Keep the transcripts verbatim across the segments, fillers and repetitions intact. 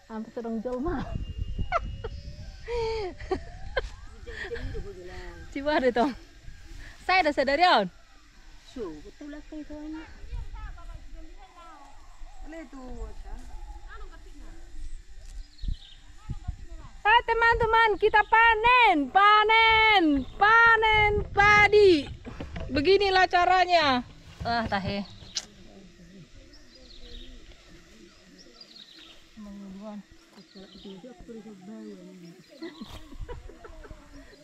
Hampir sedang jolma. Coba deh, Tom. Saya ada sadari on. Ah, teman-teman, kita panen, panen, panen padi. Beginilah caranya. Ah, tahe. Manguluan.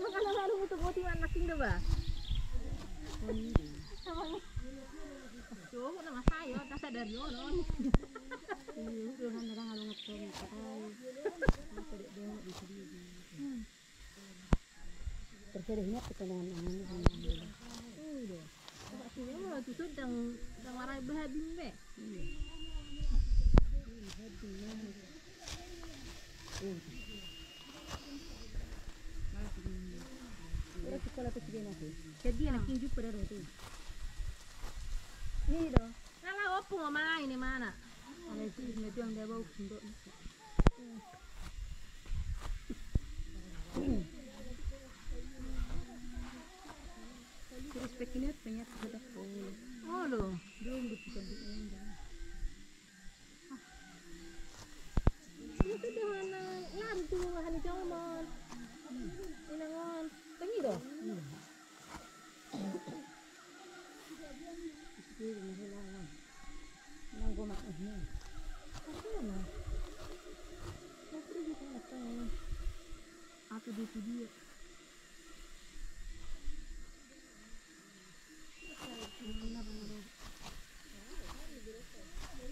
Kalau kalau mutu-mutu anak tinggal, bah. Tuh, nama saya, tak sadar yo, no. Iya, udah kan orang kalau ngetem, kata. Apa dek dia di sini? Hmm. Terserahnya ketenangan aman. Udah. Coba sini mah tuh sedang sedang marah bahadim be. Iya. Bahadim banget. Ora sekolah tu sini nanti. Jadi anak tinju pada roti. Ini dong. Kalau opo mau main di mana? Ada sih, nanti yang dia bawa sendok. Terus pekinnya banyak sudah. Oh, lo. Belum gitu kan. Itu dengan lari tuh, hanya jauh, Mon. Inangon. Kan gitu? Nanggo mak ini. Apa ya, Mas? Apa dia, itu dia?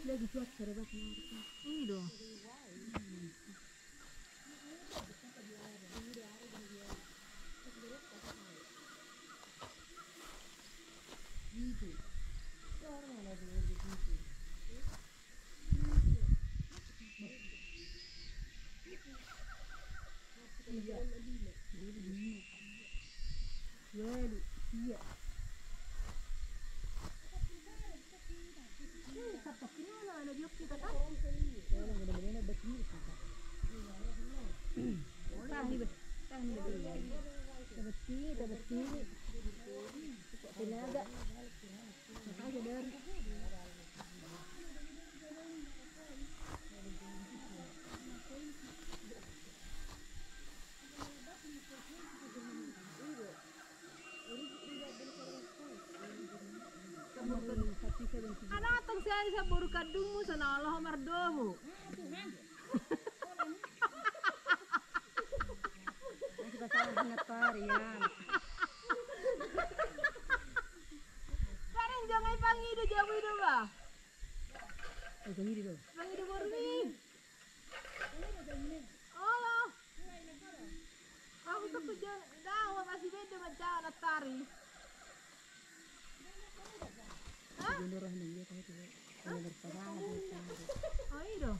Lagi cuaca, ada banyak. Ini dong. Tenaga. Datang saya, saya baru kadungmu sana Allah mardomu. Pasaran na parian. Paling jangan pangido jabu ido, bah. Pangido baru ni. Olo. Aku ketujuan dawa masih beda macam natari. Hah? Oh, ido.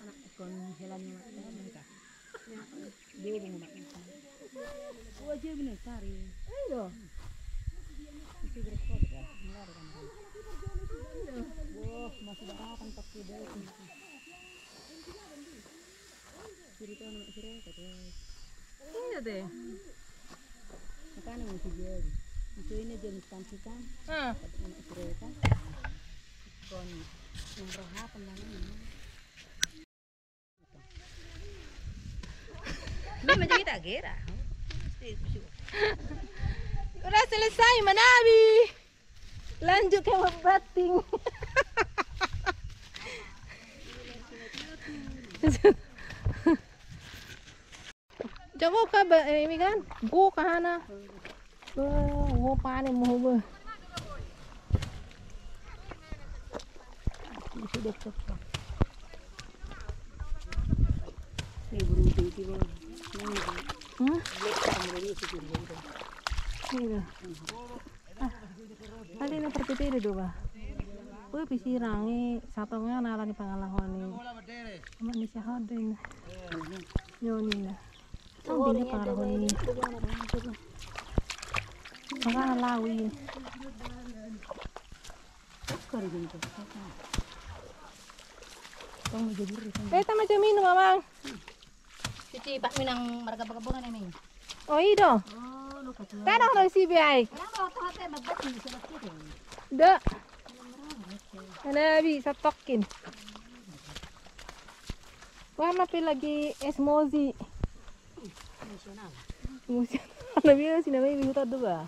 Anak kon helan ni mata. Dia mau mak. Gua aja bener cari. Ayo. Itu berkot ya. Wah, masih datang pakai daun. Cerita anak cerita tuh. Iya deh. Makanya masih jadi. Itu ini jenis pantikan. Ah. Anak cerita. Kon yang rohatan mana ini? Dia menjadi tak kira. Udah selesai manabi. Lanjut ke membating. Coba ka ba, eh, ini kan, go ka hana. Go, go panen mau be. Ini sudah cocok. Ini burung tinggi banget. Hmm? Ini dah. Ah, tadi na parpitiri do ba. Ue, pisirangi satongnya na ala ni pangalaho ni. Amak ni siahaden. Yo ninna. Tong dina pangalaho ni. Mangana lawi. Beta ma jo minum, Amang. Cuci pak minang marga pakabonan ini. Oh, i do. Tadang do si biai. Do. Mana bisa tokin. Wah, mape lagi es mozi. Emosional. Emosional. Nabi si namanya minggu tadi ba.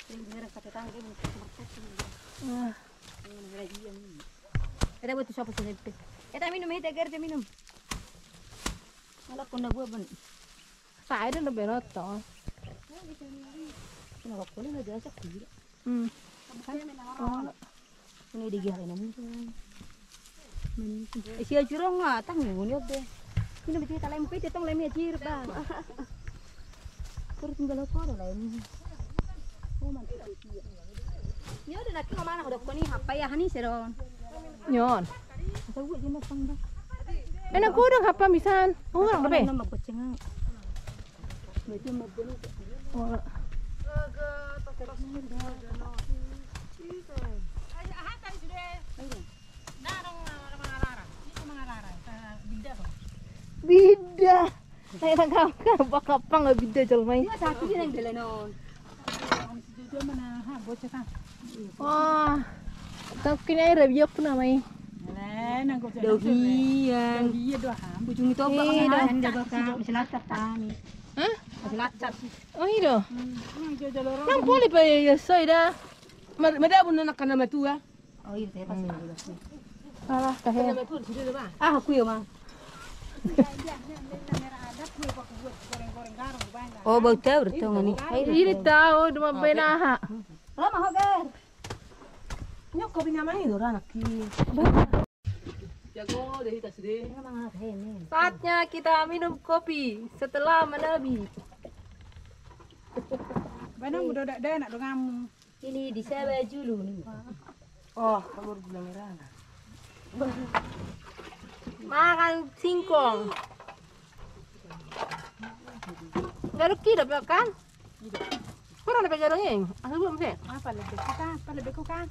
Ini beneran kata tangga ini. Ah. Ini lagi yang ini. Kita buat siapa sih? Kita minum, kita kerja minum. Ala kona buah ban. Saya dah lebih rata. Kena waktu ini aja sak gila. Hmm. Ini di gila ini. Isi ajurong ah, tang ni ngoni obe. Ini betul tak lem pete tong lem ajir ba. Terus tinggal apa ada lem. Oh, mantap. Ia udah nak kau mana udah koni apa ya hani seron. Nyon. Tahu gue jenis tang ba. Enak gue udah apa misan. Oh, apa? Nama boceng. Bida. Naik tangkap kapang kapang nggak bida jolma i. Iya, satu dia yang dalanon. Wah, tapi kena air biak pun namai. Dohian. Ujung itu apa? Iya, masih lacat kami. Hah? Masih lacat. Oh, iya. Nang boleh pa ya, ya, so ida. Mada pun anak kana matua. Oh, iya, saya pasti. Alah, kahe. Kana matua sudah, Bang. Ah, aku ya, Bang. Oh, bau taur tu ngani. Ini tahu cuma benaha. Lama hagar. Nyok kopi namanya itu anak ki. Jago deh kita sedih. Saatnya kita minum kopi setelah menebi. Bana muda dak dak nak dengamu. Ini di Sabajulu ni. Oh, kamu harus bilang merah. Makan singkong. Enggak ada kira kan? Kurang ada pejalan yang. Aku belum sih. Apa lebih kita? Apa lebih ku kan?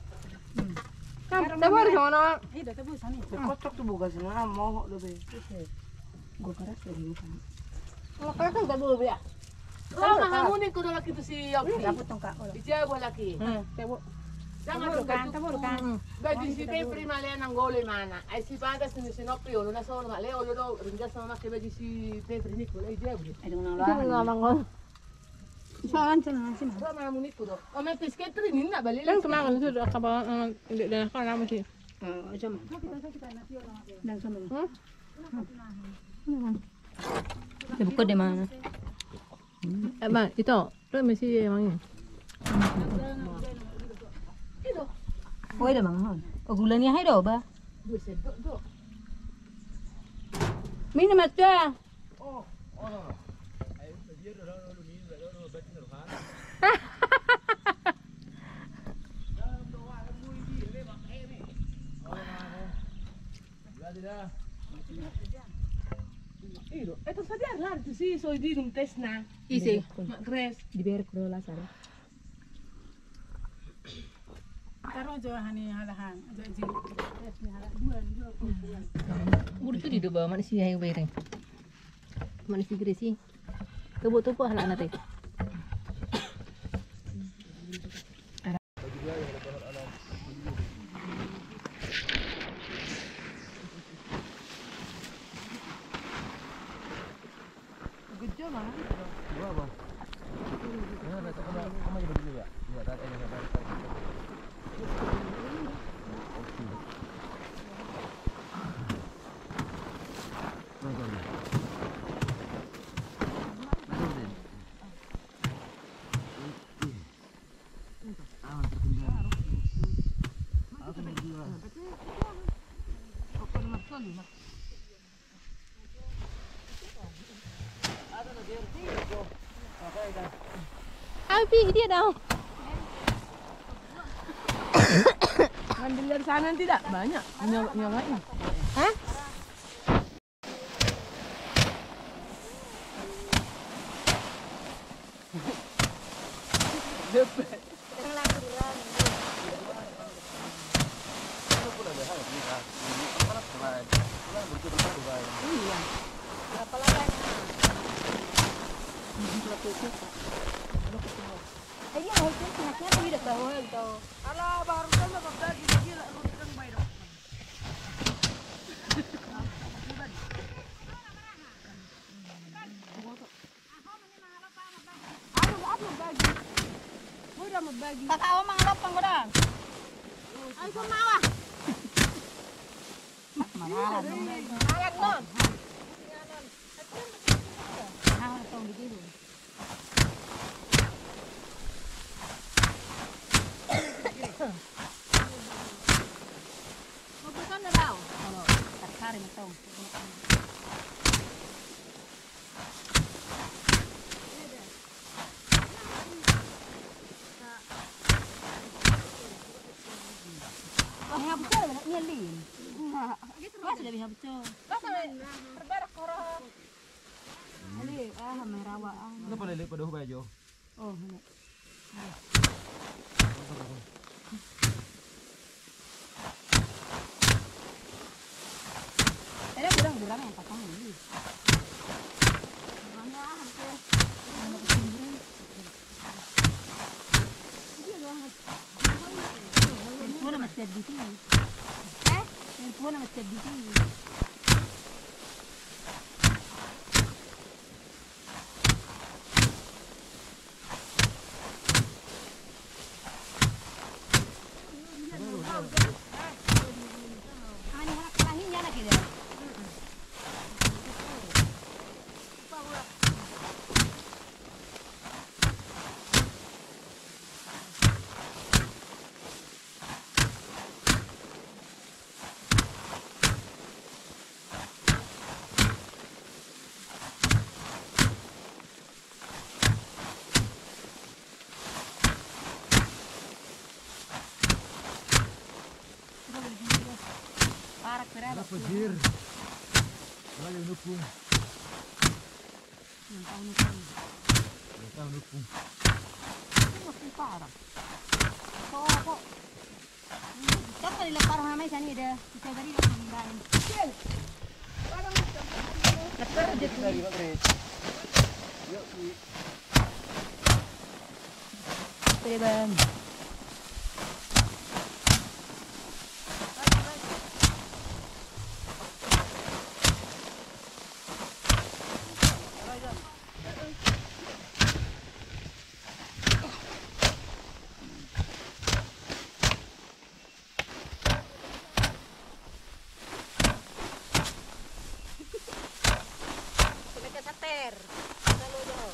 Kan tabar sama nama. Iya, tabar sana. Kocok tu buka sana mohok lebih. Gue keras ya dulu kan. Kalau keras kan tabar lebih ya. Lo mah hamu ni kuda laki tu si Yopi. Aku tongkak. Di Jawa laki. Tabar kan, tabar kan. Baju si Febri male nang gole mana? Ai si Bagas ni si Nopi olo na solo male olo do ringgas sama make baju si Febri ni kuda i Jawa. Aduh nang lo. Soalan celana sih. Gua malam ini kudo. Oh, main basket tadi ini nak balik. Kan kemarin itu udah kabar, eh, di daerah kan lama sih. Oh, sama. Dan sama. Hmm? Ya, buka di mana? Eh, Bang, itu. Lu masih emangnya? Oh, ada Bang. Oh, gulanya hai do, Ba. Minum aja. Iro, eh, terus tadi ada lari tu si, so di room test na. Isi. Mak Grace. Di berek dulu lah, sana. Taro jo hani halahan, jo ji. Dua, dua, dua. Urut tu di dua bawah, mana si yang bereng? Mana si Grace sih? Tepuk-tepuk halak nanti. Abi, dia dong. Ngambil dari sana tidak? Banyak. Nyawa, nyawa ini. Hah? Alah, baru sama babagi lagi lah, lu yang baik dong. Aduh, aduh, bagi. Udah mau bagi. Kakak Oma ngelopang udah. Ayo, Oma. Malah. Malah, no. Nah, tong di dulu. Mau bukan dah, Bang? Kalau tak cari, tong. Wah, habis tu, ni Lin. Wah, sudah habis tu. Wah, sampai terberak korang. Lele, ah, merah, ah. Kenapa lele pada hubai jo? Oh, ini. Ada kurang, kurang yang patah ini. Mana, hampir. Ini doang. Ini doang masih di sini. Eh? Ini doang masih di sini. Parak berapa? Berapa, Jir? Berapa yang dukung? Yang tahu dukung. Yang tahu dukung. Itu masih parak. Kok, kok? Coba dilempar sama Mai sani deh. Bisa jadi dia main. Lepar aja tuh. Dari Madrid. Yuk, i. Oke, Bang. Kena kasater. Kalau jauh.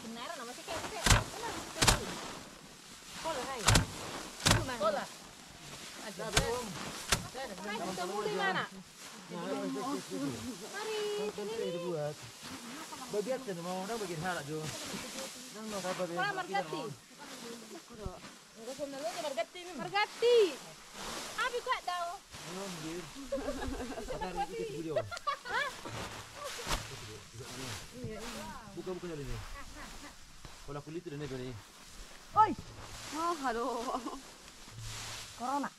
Benar, nama si Keke. Benar, si Keke. Sekolah, hai. Sekolah. Aja. Hai, ketemu di mana? Mari, sini. Bagian sini, mau orang bagian halak, Jo. Nang, no, kabar, Sekolah Margati. Margati. Abi kuat dau. Belum, Dir. Ada di video. Hah? Buka, buka jali ni. Kalau kulit udah nih, Beli. Oi. Oh, aduh. Corona.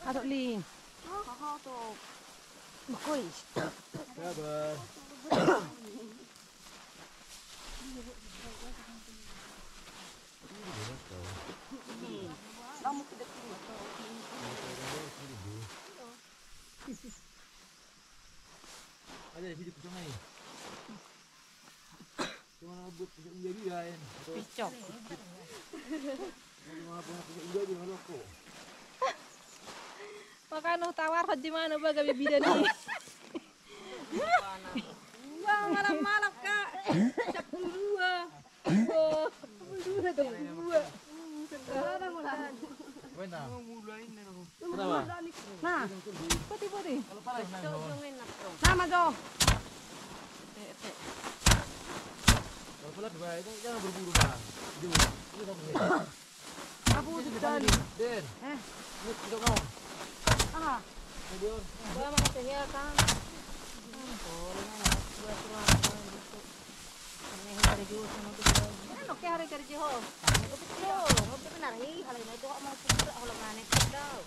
Aduh, Lin. Hah? Kau tuh. Makoi. Kabar. Ada di sini kosong aja. Cuma buat pisau jadi ya, en. Pisau. Cuma buat pisau jadi, kalau kok. Makana tawarhon di mana ba gabe bidan i. Wah, malap-malap, Kak. Sepuluh dua. Wah, sepuluh dua, dua. Sepuluh dua. Kenapa? Nah. Putih, putih. Nah, Mas Jo. Jangan berburu, Bang. Jauh. Ini kamu sini. Apa itu tadi? Den. Eh? Ini kita mau. Aha. Ini dia. Gua mau ke dia, Kang. Oh, ini anak gua suruh apa gitu. Ini hari Jumat sama tuh. Ini oke hari kerja, ho. Ini betul. Oke, benar. Ih, hal ini tuh mau putra, kalau mana itu tahu.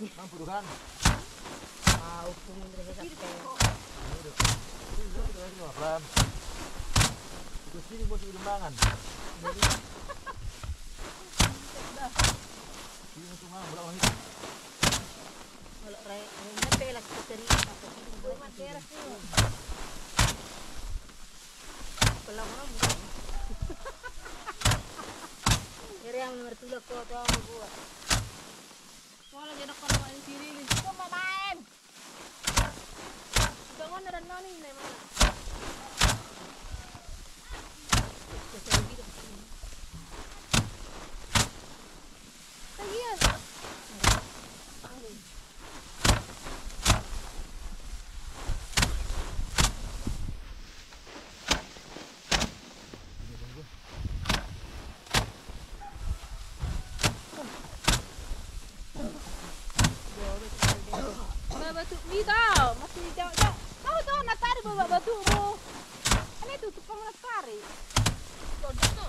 Mampu kan? Mau pun. Itu sini mau sudah mangan. Sini mau mangan, bolak balik. Kalau re, re, nanti lagi cerita. Boleh mati ya, Ras. Pelang orang bukan. Jadi yang mertulak kau tahu gua. Soalnya dia kalau main sini, ini cuma main. Bangun dan noni memang. Tagihan. Ba batu, ito, masih jauh, jauh. Kau tuh, natari ba batu, bro. Ini tutup kamu natari. Tonton, no.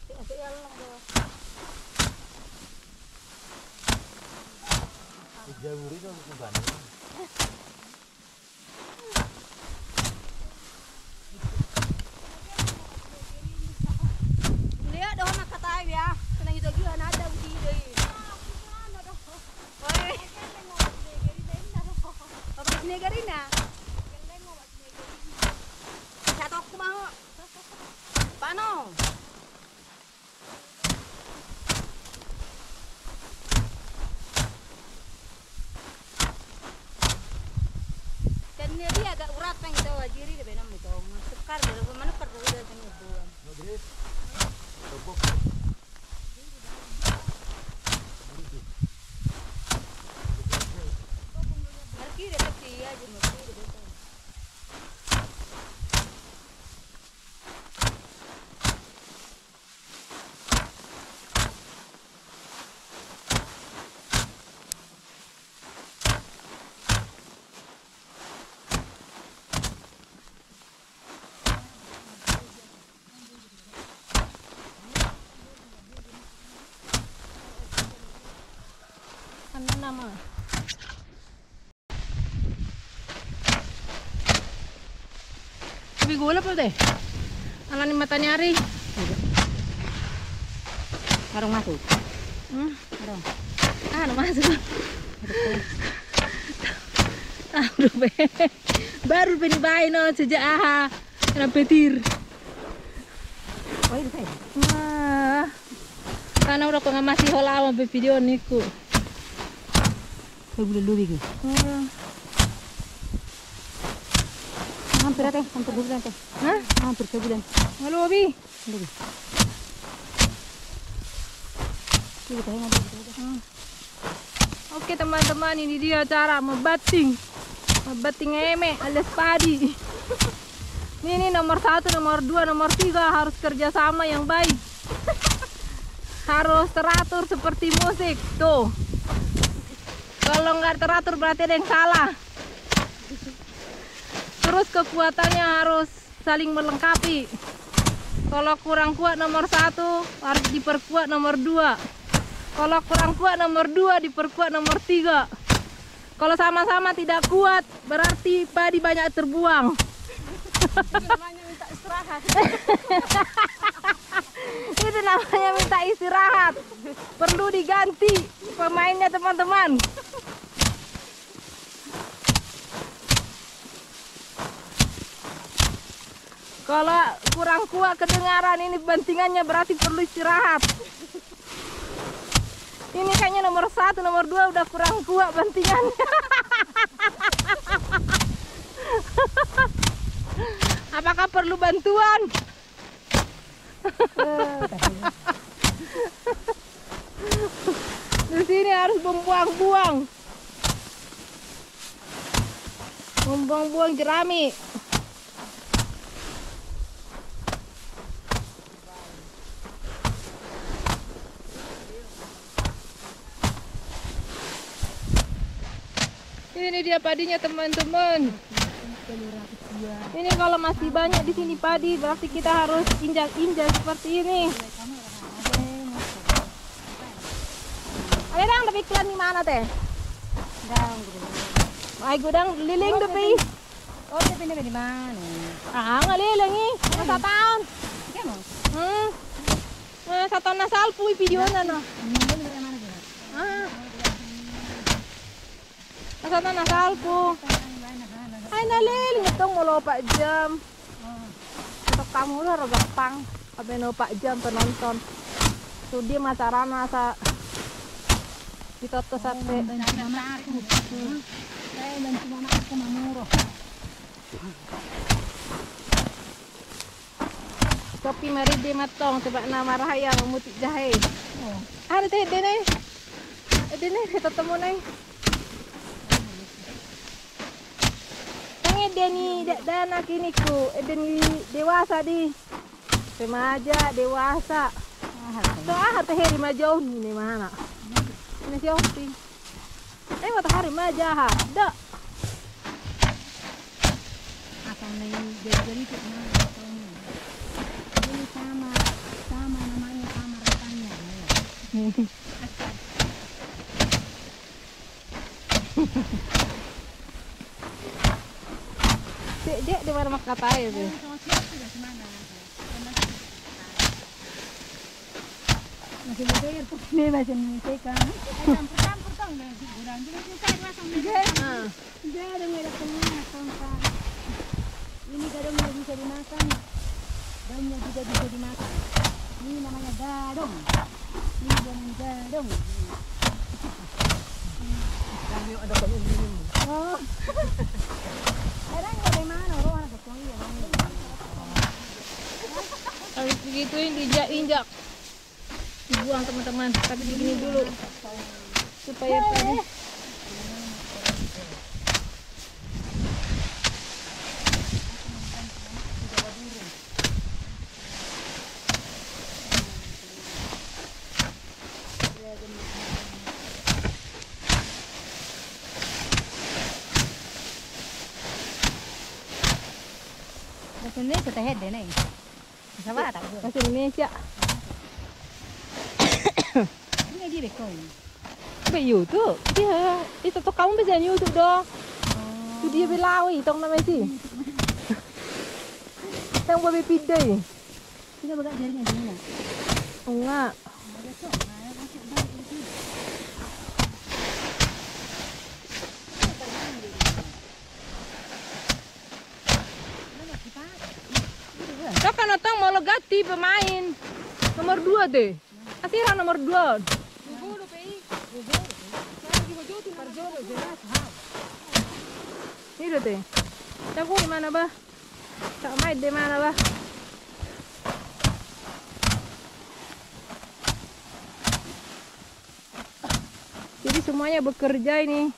Tengok, tengok, bro. Jauh itu bukan. Lihat dong, anak katai ya. Senang itu juga, ada uji deh. Oi. Apa sini garina? Satu aku mau. Pano. Kan dia agak urat kan, kita wajiri dia benam itu. Sukar dia, mana perlu dia tanya buang. Marki dia pasti iya aja, marki dia betul. Anna nama. Tapi golap lo deh. Alani mataniari. Arung masuk. Hmm, arung. Ah, arung masuk. Ah, udah be. Baru bini bayi no sejak aha. Kena petir. Wah. Karena udah pengamasi hola sama video niku. Sebulan lebih ke? Hmm. Hampir ate, hampir dua bulan ate. Hah? Hampir sebulan. Nggak lebih. Lebih. Iya, kita yang ada, kita ada. Hmm. Oke teman-teman, ini dia cara membanting. Membanting eme alias padi. Ini, ini nomor satu, nomor dua, nomor tiga harus kerjasama yang baik. Harus teratur seperti musik. Tuh. Kalau nggak teratur berarti ada yang salah. Terus kekuatannya harus saling melengkapi. Kalau kurang kuat nomor satu, harus diperkuat nomor dua. Kalau kurang kuat nomor dua, diperkuat nomor tiga. Kalau sama-sama tidak kuat, berarti padi banyak terbuang. Itu namanya minta istirahat. Itu namanya minta istirahat. Perlu diganti pemainnya, teman-teman. Kalau kurang kuat kedengaran ini bantingannya, berarti perlu istirahat. Ini kayaknya nomor satu, nomor dua udah kurang kuat bantingannya. Apakah perlu bantuan? Di sini harus membuang-buang. Membuang-buang jerami. Ini dia padinya, teman-teman. Ini kalau masih banyak di sini padi, berarti kita harus injak-injak seperti ini. Ada dang, tapi iklan di mana, Teh? Dang, gudang. Ai, gudang liling, tapi. Oh, tapi ini di mana? Ah, nggak liling, ih. Mana sataon? Iya, mau. Hmm. Mana sataon na salpu, i video na, no. Ini dari mana, Bang? Ah. Asal na salpu. Ai na leleng tong molo opat jam. Untuk kamu lah ro gampang. Apa na opat jam penonton. Sude ma carana asa ditoto sate. Bantu mama aku. Saya bantu mama aku mamuro. Topi marende mantong, coba na marhaya mamutik jahe. Oh. Ada Teh, ende nai. Ende nai, ketemu nai. Tang ende ni dakdanak ini ku, ende ni dewasa di. Remaja, dewasa. Aha, so, aha, Teh, remaja on ni mana? Ini si Opi. Eh, matahari ma jaha. Dak. Asal na i jadi-jadi tu, nah, asal ni. Ini sama, sama namanya, sama rasanya. Dek, dek, di mana makatai tu? Masih muda ya, tuh. Ini masih muda kan. Campur-campur dong, nasi gudang. Jadi, ini saya rasa muda. Iya. Ah. Gadong ya, datangnya, tongkang. Ini gadong yang bisa dimakan. Daunnya juga bisa dimakan. Ini namanya gadong. Ini daun gadong. Kami ada kami minum. Oh. Orang bagaimana? Orang ada kami ya, kami. Habis begitu, ini diinjak-injak. Dibuang, teman-teman, tapi begini dulu supaya padi. Bahasa Indonesia, Teh, ende nai. Bahasa Batak, Bu. Bahasa Indonesia. Ini dia bekon. Be YouTube. Dia, itu tuh kamu bisa YouTube dong. Oh. Itu dia belawi, tong namanya sih. Yang babi pidai. Kita buka jarinya dulu. Enggak. Tong kan, tong molo ganti pemain. Nomor dua deh. Asira nomor dua. Ini deh. Cakuri mana, bah? Tak main di mana, bah? Jadi semuanya bekerja ini.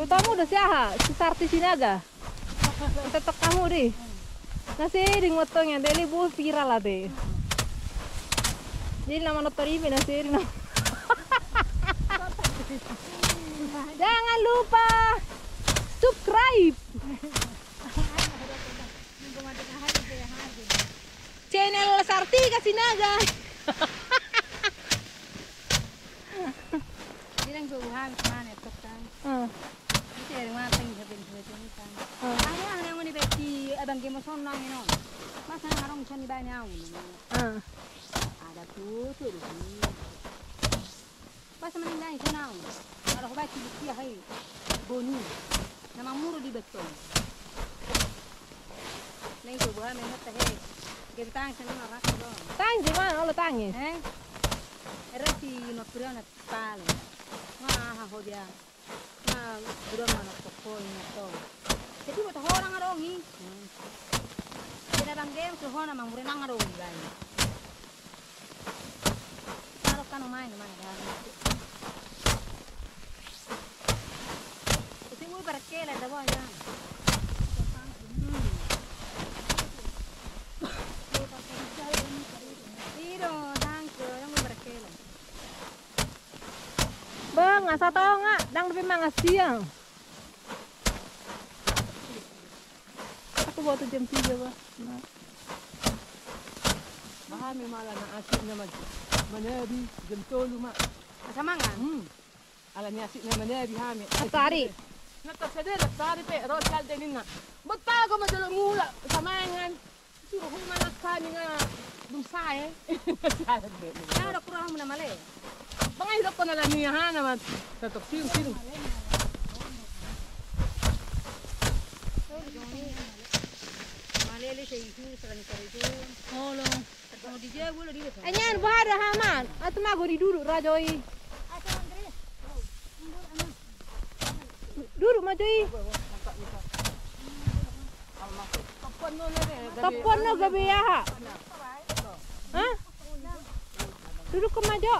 Utamu do si aha, si Sarti Sinaga. Tetok kamu di. Nasi di ngotong yang deli bu viral ate. Jadi nama nonton ini nasi di nama. Jangan lupa subscribe channel Sartika Sinaga. Bilang gue habis mana, Tok, kan? Hmm. Itu dari mana, Teng, siapa yang sudah cerita? Hmm. Kamu yang mau dibeti abang Gemo sonong, you know. Masa ngarong son di bani au, you know. Hmm. Ada tutu di sini. Pas Aki lukia hai. Boni. Na mamuru di beton. Na ito buha memang tahe. Gentang sana rasa dong. Tangis di mana? Olo tangis. Eh? Era si no pura na pale. Wah, ho dia. Nah, udah mana pokoknya tuh. Jadi buat orang adongi. Hmm. Tidak bang game tuh hona mang murenang adongi bang. Kalau kan main mana dah. Itu gue berkela ada boy kan. Hmm. Iro, tangke, yang gue berkela. Bang, asa tau nga, dang dope mangan siang. Aku buat jam tiga bah. Nah. Aha memang ala na asik nama manabi jam tolu mak. Asa mangan? Hmm. Ala ni asik nama manabi hami. Asari. Nata sadar asari pe roti alde ninna. Botago ma jolo mula samangan. Suruh huma nak kami nga belum saya. Saya deh. Nah, udah kurang mana male. Bang ayo dokon ala ni aha nama. Tetap siung siung. Malele saya itu selain itu. Olo. Anyan bahada haman. Atu mago di duduk rajo i. Duduk majo i. Topon no gabe aha. Hah? Duduk ke majo.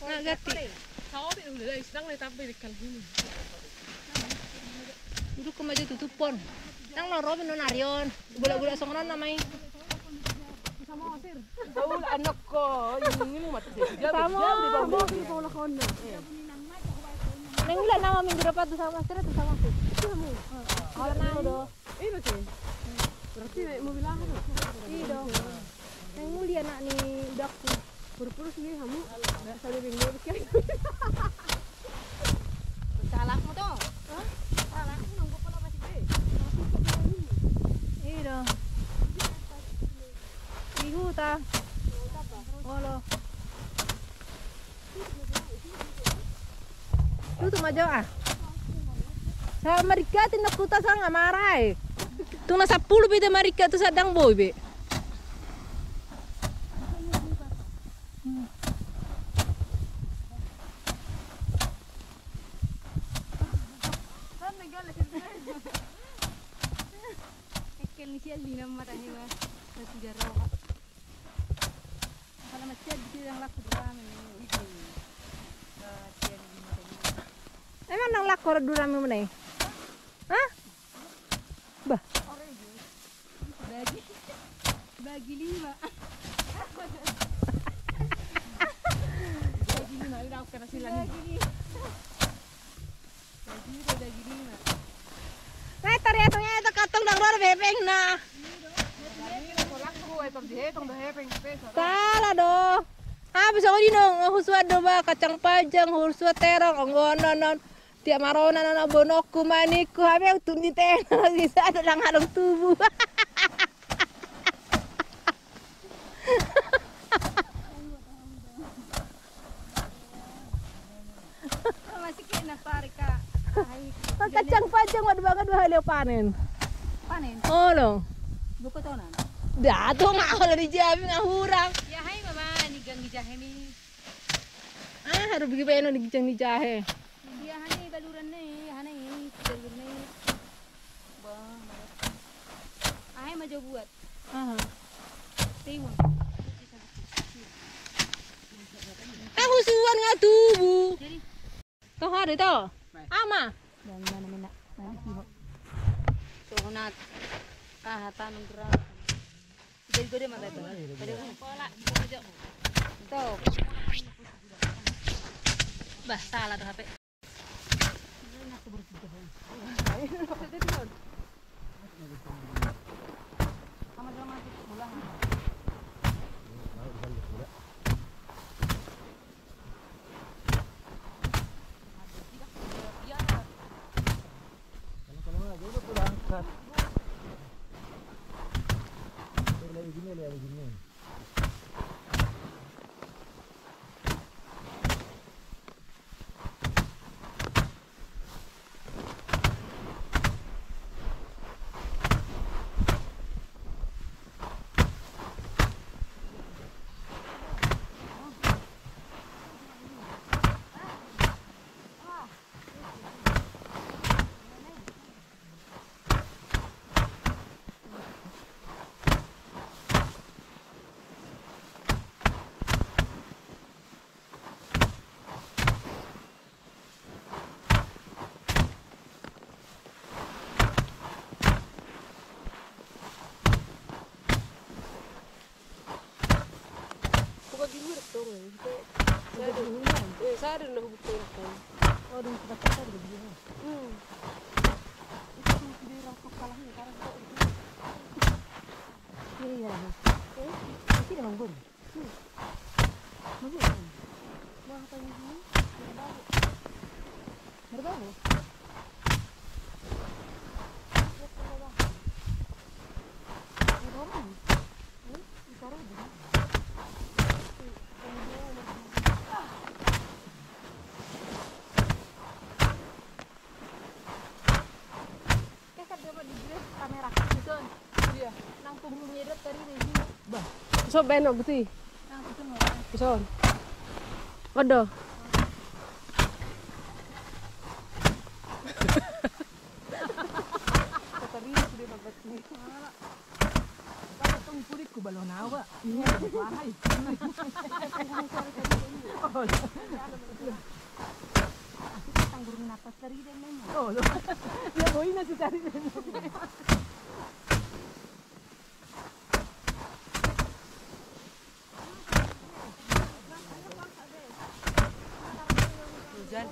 Nah, gati. Duduk ke majo tutupon. Nang lo Robin non arion. Gula-gula songoran namai. Saul anak ko, ini mau mati. Sama. Neng ulang nama minggu depan tuh sama Sira tuh sama aku. Iya, mau do. Iya, oke. Berarti naik mobil apa tuh? Iya dong. Neng mulia nak ni udakku. Purpurus ni hamu. Satu minggu. Salahmu tuh. Hah? Salahmu nunggu pola masih gede. Iya dong. Ihu ta. Olo. Tutu majo ah. Sa marikati na kuta sanga marai. Tuna sapulu bete marikati sadang boi be. Ekkel ni sial di nama tadi bah. Satu jaro. Kalau masih ada di dalam laku drama ini. Emang nang laku ada drama mana? Hah? Bah. Bagi, bagi lima. Bagi lima, udah aku kena silang. Bagi lima. Nah, ternyata itu katong dang ror bebeng nah. Salah do. Habis aku di nong, aku suat do ba kacang panjang, aku suat terong, aku non non. Tiap marona non bonokku manikku, hame utup ni tena bisa ada lang adong tubuh. Masih kena tarik kak. Kacang panjang waduh banget dua hali panen. Panen? Olo. Buku tonan. Dah tuh mah kalau di Jambi nggak hurang. Ya hai mama, ni gang di Jambi. Ah, harus bagi baeno di gang di Jambi. Iya, hane baluran ne, hane ini baluran ne. Bah, ahe ma jo buat. Aha. Timun. Aku suan nga tubu. Jadi. Toh ada toh. Ama. Yang mana mina? Mana sih? Sohonat. Ah, tanam berapa? Jadi gede mata itu. Gede kan? Pola, gede jo. Tuh. Bah, salah tuh H P. Bagi murid dong, eh. Kita, saya ada, eh, saya ada na hubung kowe kan. Oh, dong, kita kan ada dia. Hmm. Iya, iya. Eh, ini tidak nganggur. Hmm. Bagus. Nah, apa ini? Bagus. Merbabu. Kan dapat di kamera Ison. Iya. Nang punggungnya dot tadi nih. Bah. Ison, baen, oh, betul. Nang Ison. Ison. Waduh. Katarina sudah babat ni. Babat tong pulitku balon awa. Iya, bahai. Oh, iya. Aku tanggur napas. Dari dia memang. Oh, lo. Ya, boina si dari dia. Hujan.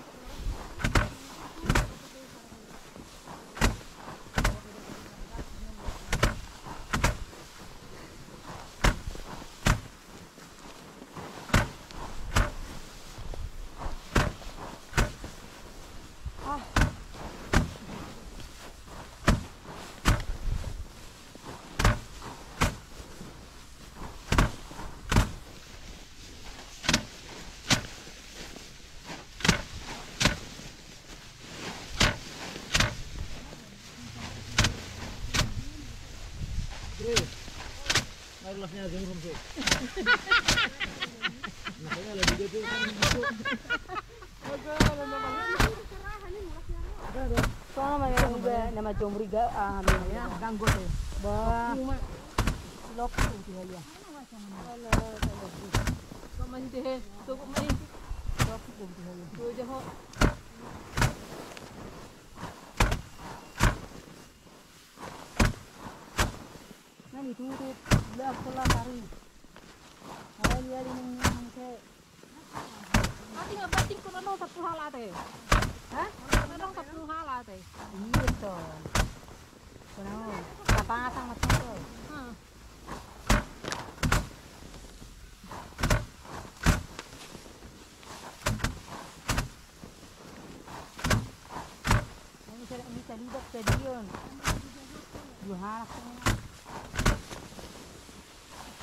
Bre, air lasnya aja urung sih. Makanya lagi dia tuh kan gitu. Soalnya mana yang udah nama jomri ga, ah, ya, ganggu tuh. Bah. Lok tuh dia ya. Alah, alah. Kok main deh, kok main. Lok tuh dia ya. Tuh, jaho. Nang itu tuh, belah sekolah hari. Hari dia di mana ke? Ati nga bating ko nano sapulu halak te. Ha? Nano sapulu halak te. Iya to. Kono tapasang macam tu. Hmm. Ini cari, ini cari dok stadion. Dua halak.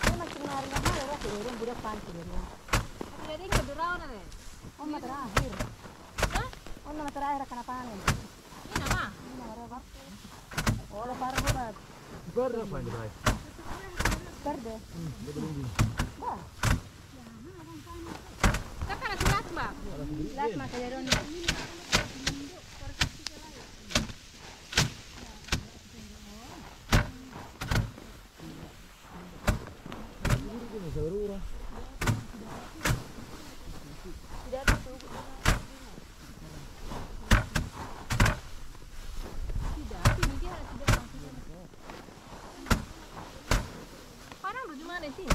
Dia masih nari mahal ya, si Rere budak pan si Rere. Tapi Rere nggak diraon, Rere. Oh, nama terakhir. Hah? Oh, nama terakhir, kenapa nih? Ini nama? Ini nama terakhir. Oh, lo parah banget. Bar apa ini, Bray? Bar deh. Hmm, dia belum di. Bah. Kan panas jelas, Bang. Jelas, makanya dong. Parah lu di mana sih?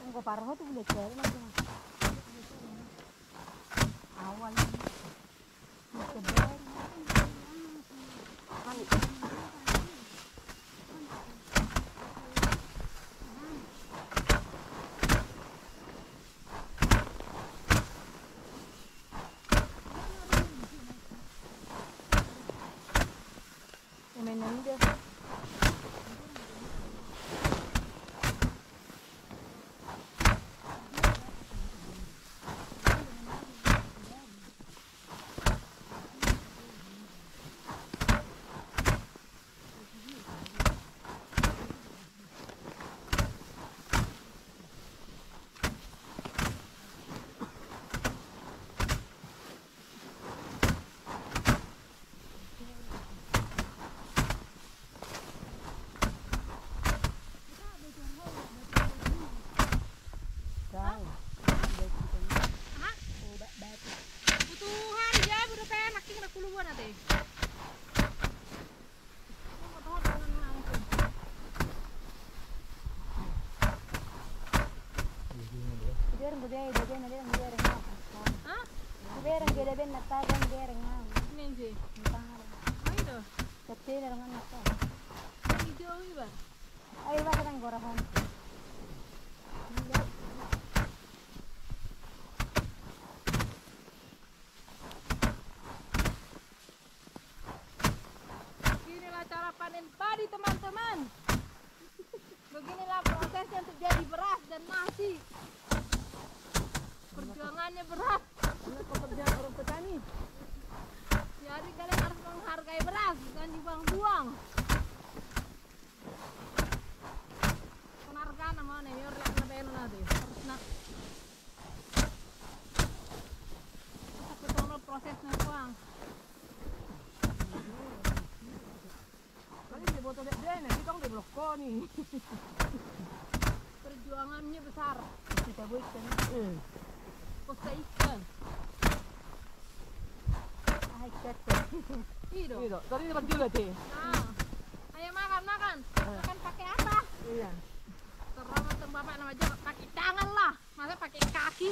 Anggo parho tu bulat jari lagi. Awal ini. Eme nang ida. Mana te? Hah? Ini sih. Mana itu? Ini jauh iba. Ayo, Pak, kita gorahon. Beginilah cara panen padi, teman-teman. Beginilah prosesnya untuk jadi beras dan nasi. Perjuangannya berat. Ini pekerjaan orang petani. Jadi kalian harus menghargai beras, jangan dibuang-buang. Penghargaan namanya, biar lihat lebih enak nanti. Harus nak. Tapi sono prosesnya, Bang. Paling dia boto dia, dia nanti tong dia blok koni. Perjuangannya besar. Kita buat ikan. Eh. Posta ikan. Ah, ikan. Ido. Ido. Tadi dapat juga, Ti. Ah. Ayo makan, makan. Eh. Makan pakai apa? Iya. Terus bapak nama aja pakai tangan lah. Masa pakai kaki?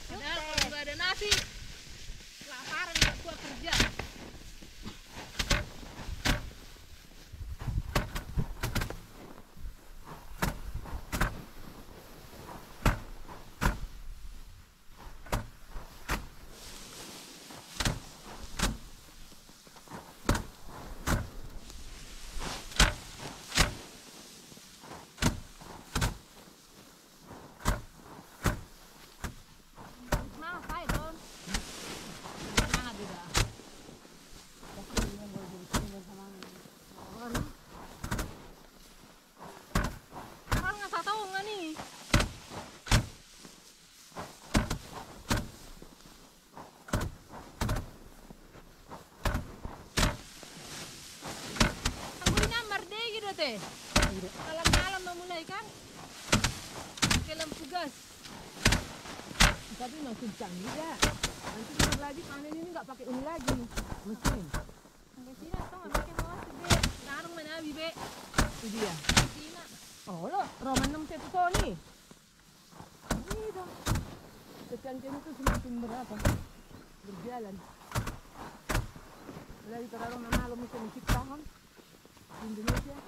Padahal kalau nggak ada nasi, kelaparan, nggak kuat kerja. Semangat, ayo, Don. Semangat juga. Orang nggak satu nggak nih. Anggo i na mardege do te. Malam-malam ma mulai kan. Pakai lampu gas. Tapi makin canggih ya. Nanti bentar lagi panen ini nggak pakai ini lagi. Mesin. Anggo i na tong pakai mesin be. Tarung mana abi be. Itu dia. Cina. Oh, lo, roman enam satu Sony. Ini dong. Kencang itu semakin berapa? Berjalan. Lagi terlalu malam itu menciptakan Indonesia.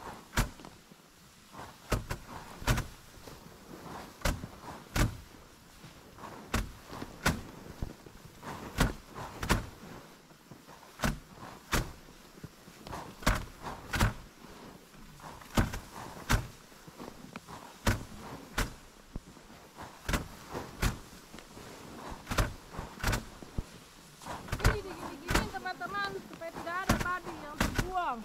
Jadi digini-giniin, teman-teman, supaya tidak ada padi yang terbuang.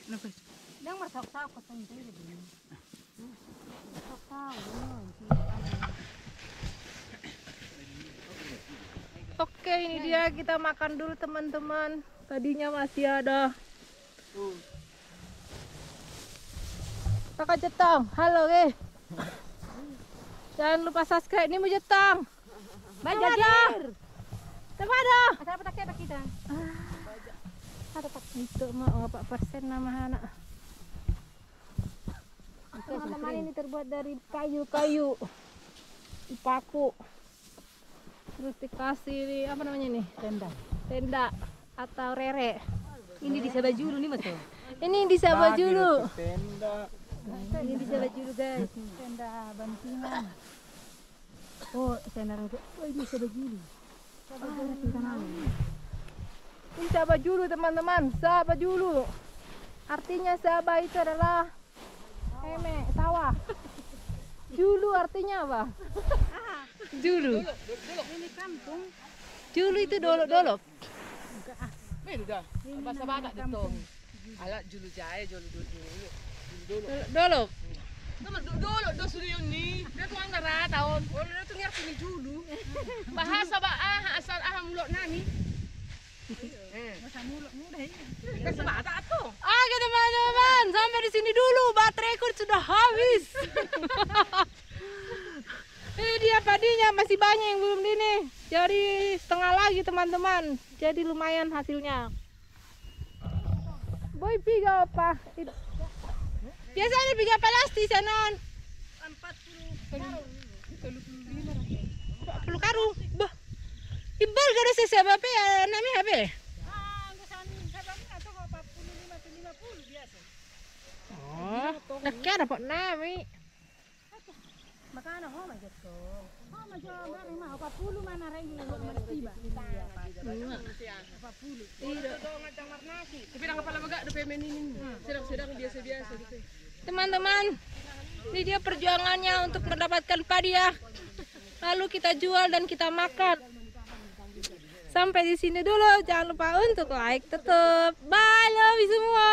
Ndang marsaok-saok kosong itu. Oke, ini dia, kita makan dulu, teman-teman. Padinya masih ada. Kakak Jetang, halo, eh. Jangan lupa subscribe nih, Jetang. Bajajer. Coba dah. Asal apa tak kita? Ada tak itu mah, oh, empat persen nama anak. Teman-teman, ini terbuat dari kayu-kayu, paku. Terus dikasih ini, apa namanya ini? Tenda. Tenda atau rere. Ini di Sabajulu nih, Mas, tuh. Ini di Sabajulu. Tenda. Ini di Sabajulu, guys. Tenda bantingan. Oh, saya narang ke, oh, ini Sabajulu. Ini Sabajulu, teman-teman. Sabajulu. Artinya Saba itu adalah eme, sawah. Julu artinya apa? Julu. Ini kampung. Julu itu dolok-dolok. Beda. Bahasa Batak itu. Ala julu jae, julu, julu, julu. Julu dolok. Dolok. Nama do-, dolok do sudah ni. Dia tuang nara tahun. Oh, dia tuh ngerti ni julu. Bahasa ba, ah, asal, ah, mulok nami. Eh. Bahasa mulok muda ini. Bahasa Batak tuh. Oke, teman-teman, sampai di sini dulu. Bateraiku sudah habis. Ini dia padinya, masih banyak yang belum di ini. Jadi setengah lagi, teman-teman. Jadi lumayan hasilnya. Boi, piga opa? Biasanya piga palasti sanon? Empat puluh. Empat puluh karung. Bah. Imbal gada se Saba pe, ya, nami hape. Ah, anggo sanon Saba ni atau empat puluh lima atau lima puluh biasa. Oh, ndak kira dapat nami. Makana ho ma jatong. Ho ma jo bareng ma, opat pulu ma na rai di ho ma tiba. Opat pulu. Iya. Tapi nang apala mega dope meninin. Sedang-sedang biasa-biasa gitu. Teman-teman, ini dia perjuangannya untuk mendapatkan padi ya. Lalu kita jual dan kita makan. Sampai di sini dulu, jangan lupa untuk like, tutup. Bye, love you semua.